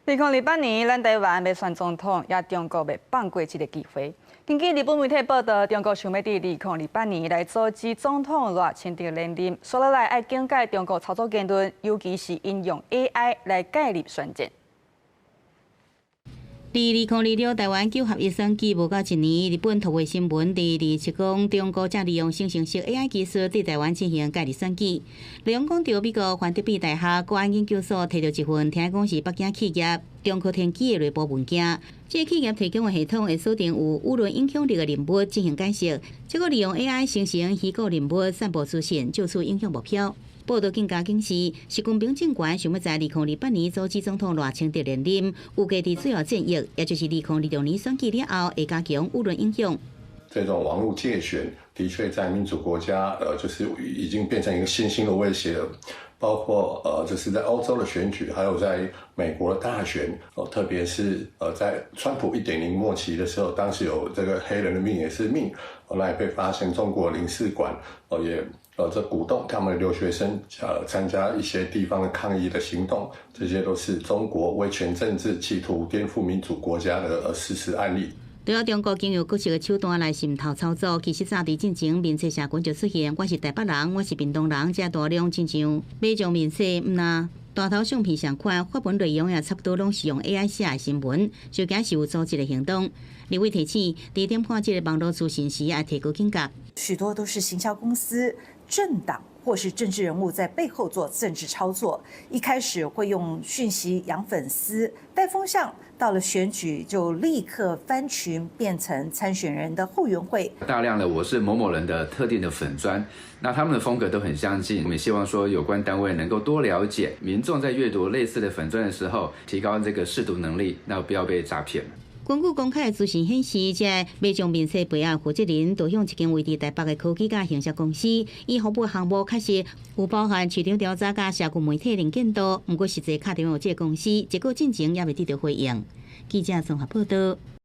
2028年，咱台灣欲選總統，也中國袂放過這个機會。根據日本媒體報道，中國想欲佇2028年來阻止總統賴清德連任，煞落來愛警戒中國操作言論，尤其是應用 AI 來介入選戰。佇2026台灣九合一選舉無夠一年，日本讀賣新聞佇27講，中國正利用生成式 AI 技術對台灣進行介入選舉。內容講著美國范德比大學國安研究所提著一份，聽講是北京企業中科天機的內部文件。這个企業提供的系統會鎖定有輿論影響力的人物進行解釋，這個利用 AI 生成虛構人物散布資訊，就此影響目標。報道更加顯示，習近平政權想欲在2028年阻止總統賴清德連任，預計佇最後戰役，也就是2026年選舉了後，會加強輿論影響。這種網路介選的確在民主國家，就是已經變成一個新興的威脅了。包括就是在歐洲的選舉，還有在美國的大選，哦，特別是在川普1.0末期的時候，當時有這個黑人的命也是命，後來被發現中國領事館，哦也。這鼓動他們的留學生，參加一些地方的抗議的行動，這些都是中國威權政治企圖顛覆民主國家的事實案例。除了中國經由各式的手段來滲透操作，其實早佇進前面冊社群就出現，我是台北人，我是屏東人，這大量親像買將面冊，毋但大頭相片相款，發文內容也差不多攏是用 AI 寫的新聞，就驚是有組織的行動。立委提醒，佇點看這个網路資訊時，愛提高警覺。許多都是行銷公司、政黨或是政治人物在背後做政治操作，一開始會用訊息養粉絲、帶風向，到了選舉就立刻翻群，變成參選人的後援會。大量的我是某某人的特定的粉專，那他們的風格都很相近。我們希望說有關單位能夠多了解民眾在閱讀類似的粉專的時候，提高這個識讀能力，那不要被詐騙。根據公開的資訊顯示，這馬將面冊背後負責人導向一間位佇台北的科技佮行銷公司，伊服務項目確實有包含市場調查佮社群媒體能見度，毋過實際敲電話這个公司，結果進前猶未得到回應。記者綜合報道。